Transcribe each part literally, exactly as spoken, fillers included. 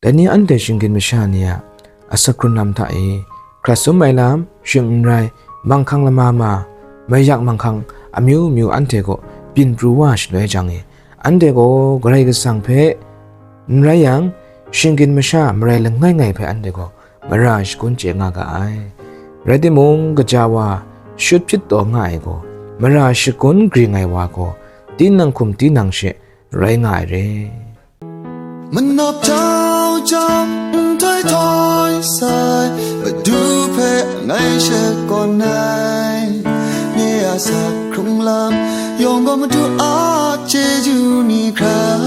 Dai ni anhte shinggyim masha ni a asak hkrun lam hta e, hkrat sum ai lam, shing n rai, manghkang lama ma, mayak manghkang amyu myu anhte kaw byin pru wa shaloi jang e, anhte gaw Karai Kasang hpe n rai yang, shinggyim masha marai langai ngai hpe anhte gaw mara shagun chye nga ga ai. Rai timung, gaja wa shut hpyit taw nga ai gaw, mara shagun gring ai wa gaw, tinang hkum tinang she rai nga ai re. Manap jau jau, nhtoi htoi sai, Madu hpe ngai shakawn ai. Nye a asak hkrung lam yawng gaw Madu a chyeju ni hkrai.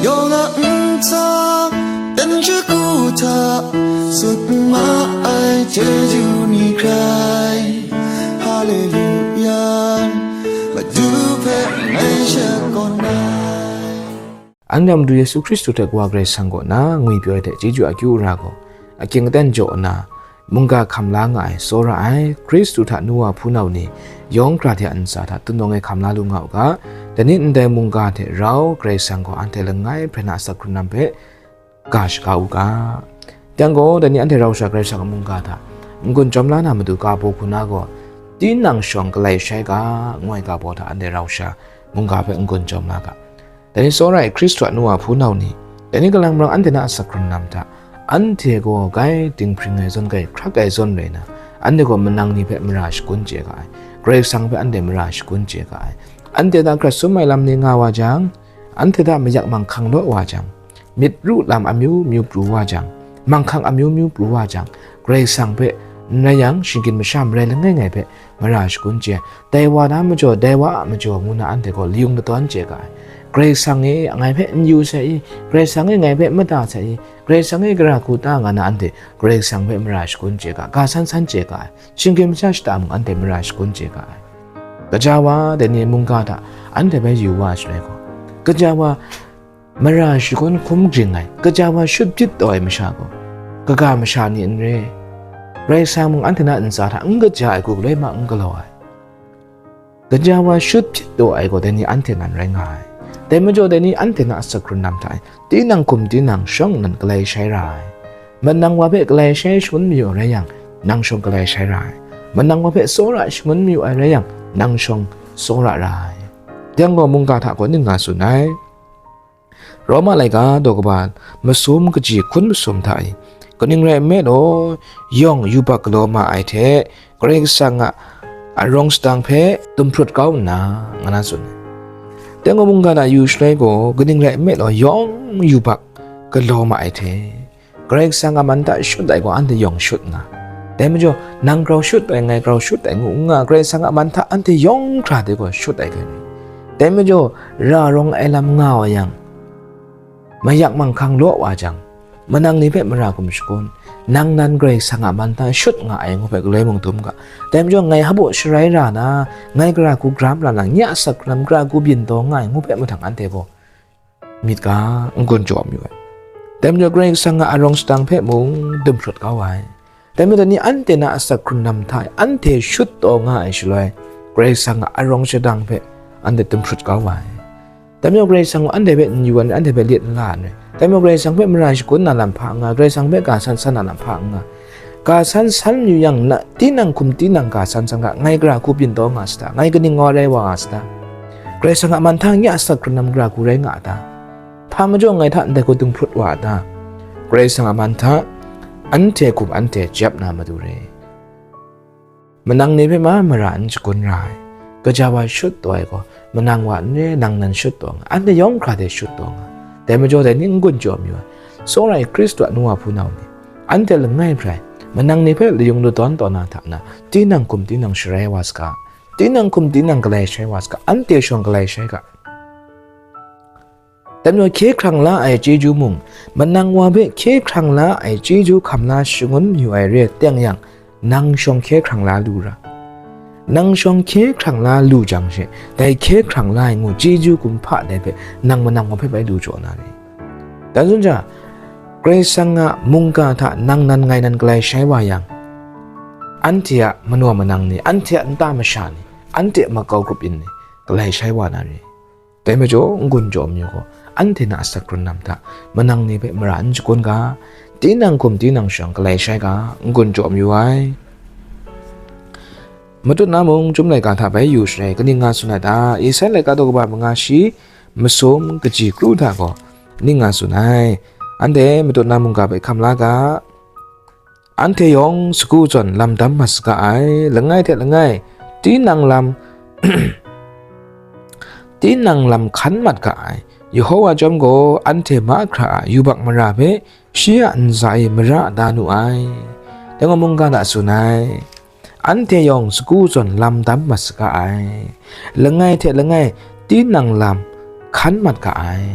Yawng a ntsa, dan shagu hta, sut ma ai chyeju ni hkrai. Haleluya, Madu hpe ngai shakawn ai. Anhte a Madu Yesu Hkristu hte Kawa Karai Kasang kaw na ngwi pyaw ai hte chyeju akyu ara gaw, akying aten jaw nna, mungga hkam la nga ai, tsawra ai, Hkristu hta nu wa hpunau ni, yawng hkra hte a ntsa hta tunawng e hkam la lu nga u ga, dai ni ndai mungga hte rau Karai Kasang gaw anhte langai hpren a asak hkrun lam hpe ga shaga u ga. Yang gaw, dai ni anhte rau sha Karai Kasang a mungga hta n-gun chyawm la na matu ga baw hku na gaw, tinang shawng galai shai ga, ngu ai ga baw hta anhte rau sha mungga hpe n-gun chyawm la ga. Dai ni tsawra ai Hkristu a nu wa hpunau ni, dai ni kalang marang anhte na asak hkrun lam hta, anhte gaw gai dinghpring ai zawn, gai hkrak ai zawn rai na, anhte gaw manang ni hpe mara shagun chye ga ai, Karai Kasang hpe anhte mara shagun chye ga ai. Anhte hta hkrat sum ai lam ni nga wa jang, anhte hta mayak manghkang law wa jang, myit ru lam amyu myu pru wa jang, manghkang amyu myu pru wa jang, Karai Kasang hpe n rai yang, shinggyim masha marai langai ngai hpe mara shagun chye, dai wa na majaw, dai wa a majaw ngu na anhte gaw layung ladawn chye ga ai. Karai Kasang e, ngai hpe n yu sai i, Karai Kasang e, ngai hpe n mada sai i, Karai Kasang e, gara hku ta nga na anhte Karai Kasang hpe mara shagun chye ga, ga san san chye ga ai, shinggyim masha shata mung anhte mara shagun chye ga ai. Gaja wa dai ni mungga hta anhte hpe yu wa shaloi gaw, gaja wa mara shagun hkum gring ai, gaja wa shut hpyit taw ai masha gaw, kaga masha ni n re, Karai Kasang mung anhte na ntsa hta n kaja ai hku galoi ma n galaw ai. Gaja wa shut hpyit taw ai gaw, dai ni anhte nan rai nga ai. Dai majaw, dai ni anhte na asak hkrun lam hta e, tinang hkum tinang shawng nan galai shai ra ai. Manang wa hpe galai shai shangun mayu ai rai yang, nang shawng galai shai ra ai. Manang wa hpe tsawra shangun mayu ai rai yang, nang shawng tsawra ra ai. Yang gaw mungga hta gaw ning nga tsun ai. Roma laika daw kaba masum kaji hkun masum hta e, kaning rai nme law, yawng yubak galaw ma ai hte, Karai Kasang a arawng sadang hpe dumhprut kau nna, nga na tsun ai. Dai gaw mungga hta yu shaloi gaw, kaning rai nme law, yawng yubak galaw ma ai hte, Karai Kasang a man hta shut ai gaw, anhte yawng shut nga. Dai majaw, nang grau shut ai, ngai grau shut ai ngu n nga, Karai Kasang a man hta anhte yawng hkra de gaw shut ai hkrai ni? Dai majaw, ra rawng ai lam nga wa yang, mayak manghkang law wa jang, manang ni hpe mara hkum shagun, nang nan Karai Kasang a man hta shut nga ai ngu hpe galoi mung dum ga. Dai majaw, ngai hpaw sharai ra na, ngai gara hku gram ra na, nye a asak hkrun lam gara hku byin taw nga ai ngu hpe mahtang anhte gaw myit ga, n-gun jaw mayu ai. Dai majaw, Karai Kasang a arawng sadang hpe mung dumhprut kau ai. Dai majaw, dai ni anhte na asak hkrun lam hta e anhte shut taw nga ai shaloi, Karai Kasang a arawng sadang hpe anhte dumhprut kau ai. Dai majaw, Karai Kasang gaw anhte hpe n yu ai, anhte hpe let n la ai. Dai majaw, Karai Kasang hpe mara shagun na lam hpa n nga, Karai Kasang hpe ga san san na lam hpa n nga. Ga san san mayu yang, na, tinang hkum tinang ga san san ga, ngai gara hku byin taw nga sa ta? Ngai kaning wa rai wa nga sa ta? Karai Kasang a man hta nye a asak hkrun lam gara hku rai nga a ta? Hpa majaw ngai hta ndai hku dumhprut wa a ta? Karai Kasang a man hta anhte hkum anhte jep na matu re. Manang ni hpe ma mara n shagun ra ai, gaja wa shut taw ai gaw, manang wa n re, nang nan shut taw nga, anhte yawng hkra de shut taw nga. Dai majaw, dai ni n-gun jaw mayu ai, tsawra ai Hkristu a nu wa hpunau ni, anhte langai hprai, manang ni hpe layung ladawn taw na hta na, tinang hkum tinang sharai wa saga, tinang hkum tinang galai shai wa saga, anhte shawng galai shai ga. Dai majaw, hkye hkrang la ai chyeju mung, manang wa hpe hkye hkrang la ai chyeju hkam la shangun mayu ai re ai teng yang, nang shawng hkye hkrang la lu ra. Nang shawng hkye hkrang la lu jang she, dai hkye hkrang la ai ngu chyeju kumhpa dai hpe nang manang wa hpe bai lu jaw na re. Dan tsun ja, Karai Kasang a mungga hta nang nan ngai nan galai shai wa yang, anhte a manaw manang ni, anhte a nta masha ni, anhte a makau grup yin ni, galai shai wa na re. Dai majaw, n-gun jaw mayu gaw, anhte na asak hkrun lam hta manang ni hpe mara n shagun ga, tinang hkum tinang shawng galai shai ga, n-gun jaw mayu ai. Matut na mung, Chyum laika hta bai yu sharai, kaning nga tsun ai ta? Esai laika daw kaba manga shi masum kaji kru hta gaw ning nga tsun ai. Anhte matut na mungga bai hkam la ga, anhte yawng sagu zawn lam dam mat saga ai, langai hte langai tinang lam, tinang lam hkan mat ga ai. Yehova chyawm gaw anhte mahkra a yubak mara hpe shi a ntsa e mara da nu ai. Dai gaw mungga hta tsun ai, anhte yawng sagu zawn lam dam mat saga ai. Langai hte langai tinang lam hkan mat ga ai.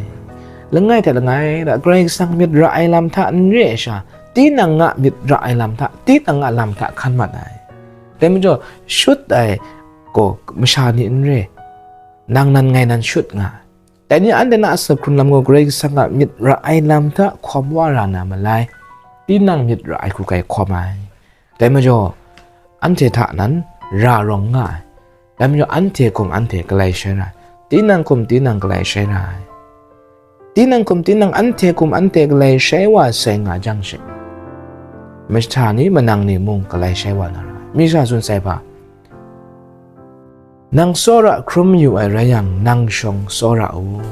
Langai hte langai hta Karai Kasang myit ra ai lam hta n re ai sha, tinang a myit ra ai lam hta, tinang a lam hta hkan mat ai. Dai majaw, shut ai gaw masha ni n re, nang nan ngai nan shut nga ai. Dai ni anhte na asak hkrun lam gaw Karai Kasang a myit ra ai lam hta hkawm wa ra na malai, tinang myit ra ai hku kai hkawm ai. Dai majaw, anhte hta nan ra rawng nga ai. Dai majaw, anhte hkum anhte galai shai ra ai. Tinang hkum tinang galai shai ra ai. Tinang hkum tinang anhte hkum anhte galai shai wa sai nga jang she, masha ni manang ni mung galai shai wa na ra ai. Mi sha tsun sai hpa, nang tsawra hkrum mayu ai rai yang, nang shawng tsawra u.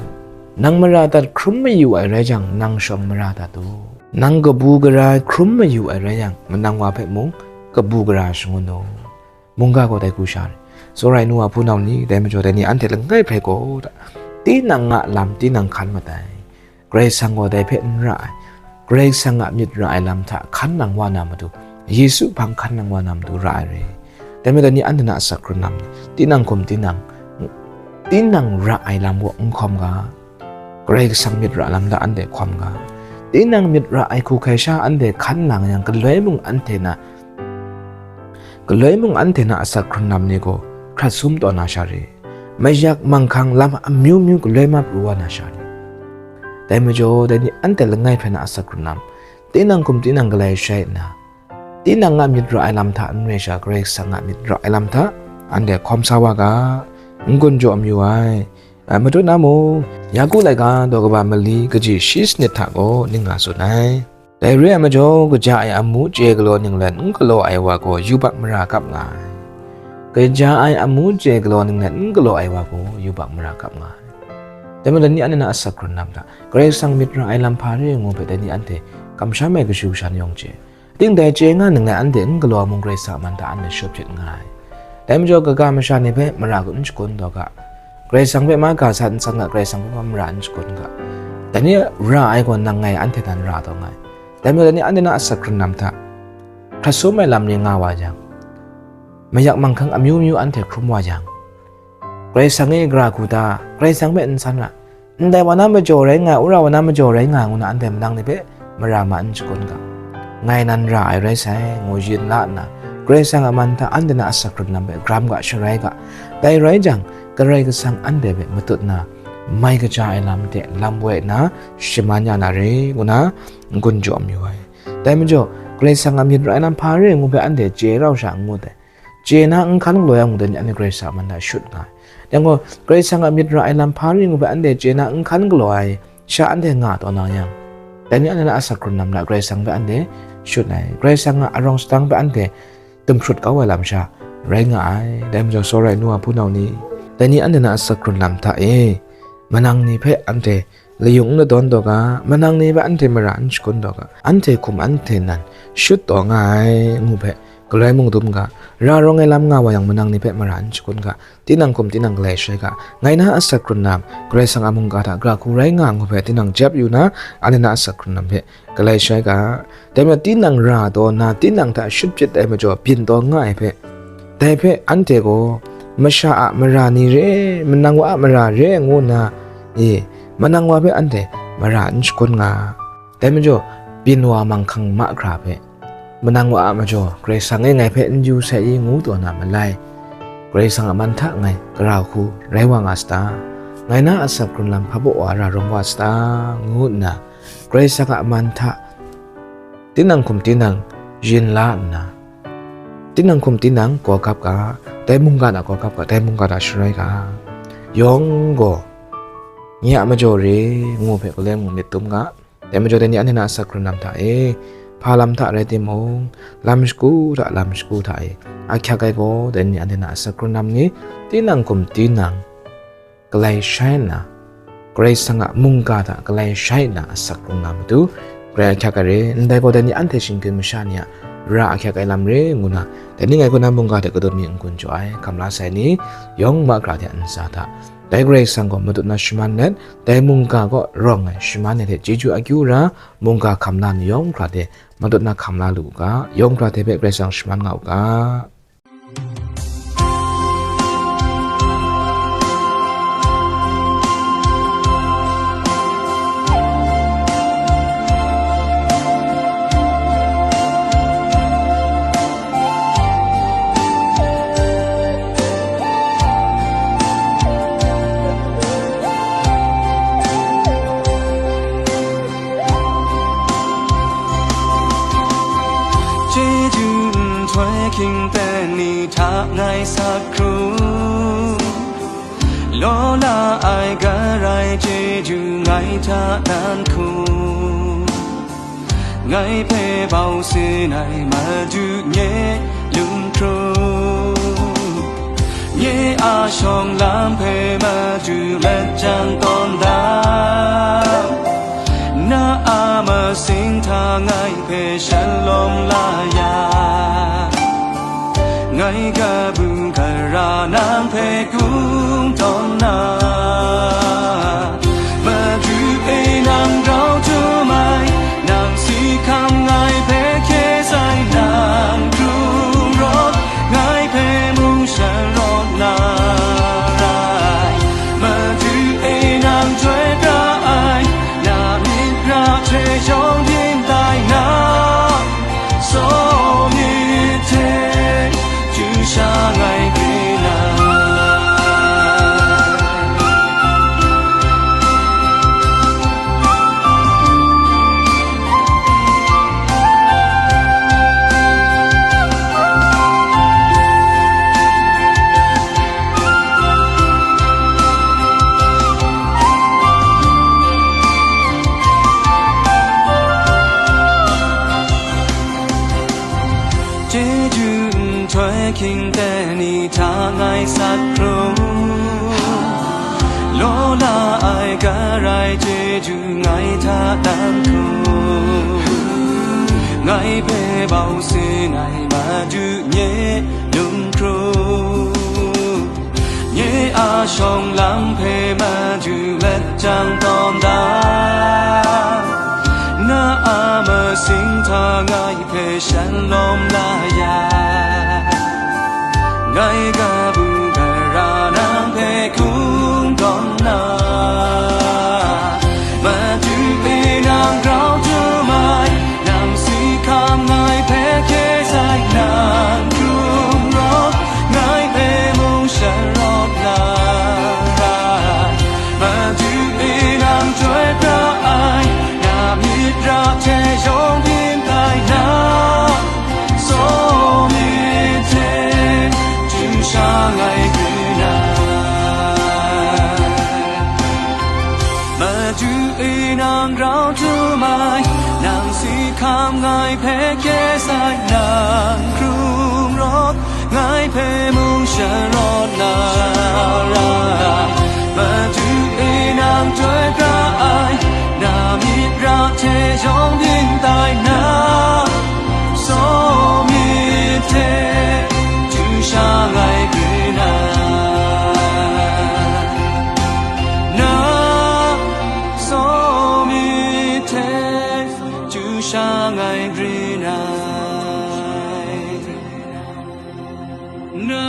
Nang mara dat hkrum mayu ai rai yang, nang shawng mara dat u. Nang kabu gara hkrum mayu ai rai yang, manang wa hpe mung kabu gara shangun u. Mungga gaw dai hku sha re, tsawra ai nu wa hpunau ni, dai majaw dai ni anhte langai hpe gaw, tinang a lam tinang hkan mat ai. Karai Kasang gaw dai hpe n ra ai. Karai Kasang a myit ra ai lam hta hkan nang wa na matu, Yesu hpang hkan nang wa na matu ra ai re. Dai majaw dai ni anhte na asak hkrun lam ni, tinang hkum tinang, tinang ra ai lam gaw n hkawm ga, Karai Kasang myit ra lam hta anhte hkawm ga. Tinang myit ra ai hku hkai sha anhte hkan nang yang, galoi mung anhte na, galoi mung anhte na asak hkrun lam ni gaw hkrat sum taw na sha re. Mayak manghkang lam amyu myu galoi ma pru wa na sha re. Dai majaw, dai ni anhte langai hpe na asak hkrun lam, tinang hkum tinang galai shai nna, tinang a myit ra ai lam hta n rai sha, Karai Kasang a myit ra ai lam hta anhte hkawm sa wa ga, n-gun jaw mayu ai. Ai, matut na mung, Yaku laika daw kaba mali kaji shi sanit hta gaw ning nga tsun ai. Dai re ai majaw, kaja ai amu chye galaw ninglen n galaw ai wa gaw yubak mara kap nga ai. Kaja ai amu chye galaw ninglen n galaw ai wa gaw yubak mara kap nga ai. Dai majaw, dai ni anhte na asak hkrun lam hta, Karai Kasang myit ra ai lam hpa re ai ngu hpe, dai ni anhte kamsham ai kashu kasha ni yawng chye. Ting dai chye nga ninglen anhte n galaw ai mung Karai Kasang a man hta anhte shut hpyit nga ai. Dai majaw, kaga masha ni hpe mara n shagun taw ga, Karai Kasang hpe ma ga sat n san ga, Karai Kasang hpe ma mara n shagun ga. Dai ni ra ai gaw nang ngai anhte nan ra taw nga ai. Dai majaw, dai ni anhte na asak hkrun lam hta, hkrat sum ai lam ni nga wa yang, mayak manghkang amyu myu anhte hkrum wa yang, Karai Kasang e gara hku ta, Karai Kasang hpe n san ra, ndai wa na majaw rai nga ai, wora wa na majaw rai nga ai ngu na anhte manang ni hpe mara ma n shagun ga. Ngai nan ra ai rai sai, ngu yin la nna, Karai Kasang a man hta anhte na asak hkrun lam hpe gram ga, sharai ga. Dai rai jang, Karai Kasang anhte hpe matut na, mai kaja ai lam de lam woi nna, shaman ya na re, ngu na n-gun jaw mayu ai. Dai majaw, Karai Kasang a myit ra ai lam hpa re ai ngu hpe anhte chye rau sha n ngut ai. Chye na n hkan galaw yang mung, dai ni anhte Karai Kasang a man hta shut nga ai. Yang gaw, Karai Kasang a myit ra ai lam hpa ring u hpe anhte chye na n hkan galaw ai sha anhte nga taw na yang, dai ni anhte na asak hkrun lam hta Karai Kasang hpe anhte shut ai. Karai Kasang a arawng sadang hpe anhte dumhprut kau ai lam sha rai nga ai. Dai majaw, tsawra ai nu wa hpunau ni, dai ni anhte na asak hkrun lam hta e, manang ni hpe anhte layung n ladawn taw ga, manang ni hpe anhte mara n shagun taw ga, anhte hkum anhte nan shut taw nga ai ngu hpe, galoi mung dum ga, ra rawng ai lam nga wa yang, manang ni hpe mara n shagun ga, tinang hkum tinang galai shai ga, ngai na asak hkrun lam, Karai Kasang a mungga hta gara hku rai nga ngu hpe, tinang jep yu na, anhte na asak hkrun lam hpe galai shai ga, dai majaw tinang ra taw nna, tinang hta shut hpyit ai majaw byin taw nga ai hpe, dai hpe anhte gaw masha a mara ni re, manang wa a mara re ngu nna, e, manang wa hpe anhte mara n shagun nga. Dai majaw, byin wa manghkang mahkra hpe, manang wa a majaw, Karai Kasang e ngai hpe n yu sai i, ngu taw na malai, Karai Kasang a man hta ngai gara hku rai wa nga sata, ngai na asak hkrun lam hpabaw wa ra rawng wa sata, ngu nna, Karai Kasang a man hta tinang hkum tinang yin la nna, tinang hkum tinang gaw gap ga, dai mungga hta gaw gap ga, dai mungga hta sharai ga, yawng gaw nye a majaw re, ngu hpe galoi mung myit dum ga. Dai majaw, dai ni anhte na asak hkrung lam hta e, hpa lam hta rai timung, lam shagu hta lam shagu hta e ahkyak ai gaw, dai ni anhte na asak hkrung lam ni tinang hkum tinang galai shai nna, Karai Kasang a mungga hta galai shai nna asak hkrung nga matu, grai ahkyak ai re. Ndai gaw, dai ni anhte shinggyim masha ni a ra ahkyak ai lam re, ngu na, dai ni ngai kaw na mungga hte kadun mi n-gun jaw ai, hkam la sai ni, yawng mahkra hte a ntsa hta, dai Karai Kasang gaw madun na shaman let, dai mungga kaw rawng ai shaman ai hte chyeju akyu ra, mungga hkam la ni yawng hkra hte madun na hkam la lu u ga, yawng hkra hte hpe Karai Kasang shaman nga u ga. Chyeju nhtoi hkying ten ni hta ngai sak hkrum, law la ai garai chyeju ngai hta nan hkum, ngai hpe bau sin ai Madu nye lung hkrum, nye a shawng lam hpe Madu lajang tawn da, na a masing hta ngai hpe shalawm la ya, ngai kabu gara nang hpe kung tawn na, Madu e nang grau htum ai, nang si hkam ngai hpe hkye sai nang hkrum rawt, ngai hpe mung shan rawt na rai. Madu e nang chyoi pra ai, na myit ra hte yawng byin tai na, saw myit hte chyu sha ngai kri na. Chyeju nhtoi hkying ten ni hta ngai sat hkrum, law la ai garai chyeju ngai hta dan hkrum, ngai hpe bau sin ai Madu nye lung hkrum, nye a shawng lam hpe Madu lajang tawn da, na a masing hta ngai hpe shalawm la ya, ngai kabu gara nang hpe hkung tawn na, Madu e nang grau htum ai, nang si hkam ngai hpe hkye sai nang hkrum rawt, ngai hpe mung shan rawt na rai. Madu e nang chyoi pra ai, na myit ra hte yawng byin tai na, saw myit hte chyu sha ngai kri na. Madu e nang grau htum ai, nang si hkam ngai hpe hkye sai nang hkrum rawt, ngai hpe mung shan rawt na rai. Madu e nang chyoi pra ai, na myit ra hte yawng byin tai na, saw myit hte chyu sha ngai kri na, na saw myit hte chyu sha ngai kri na, na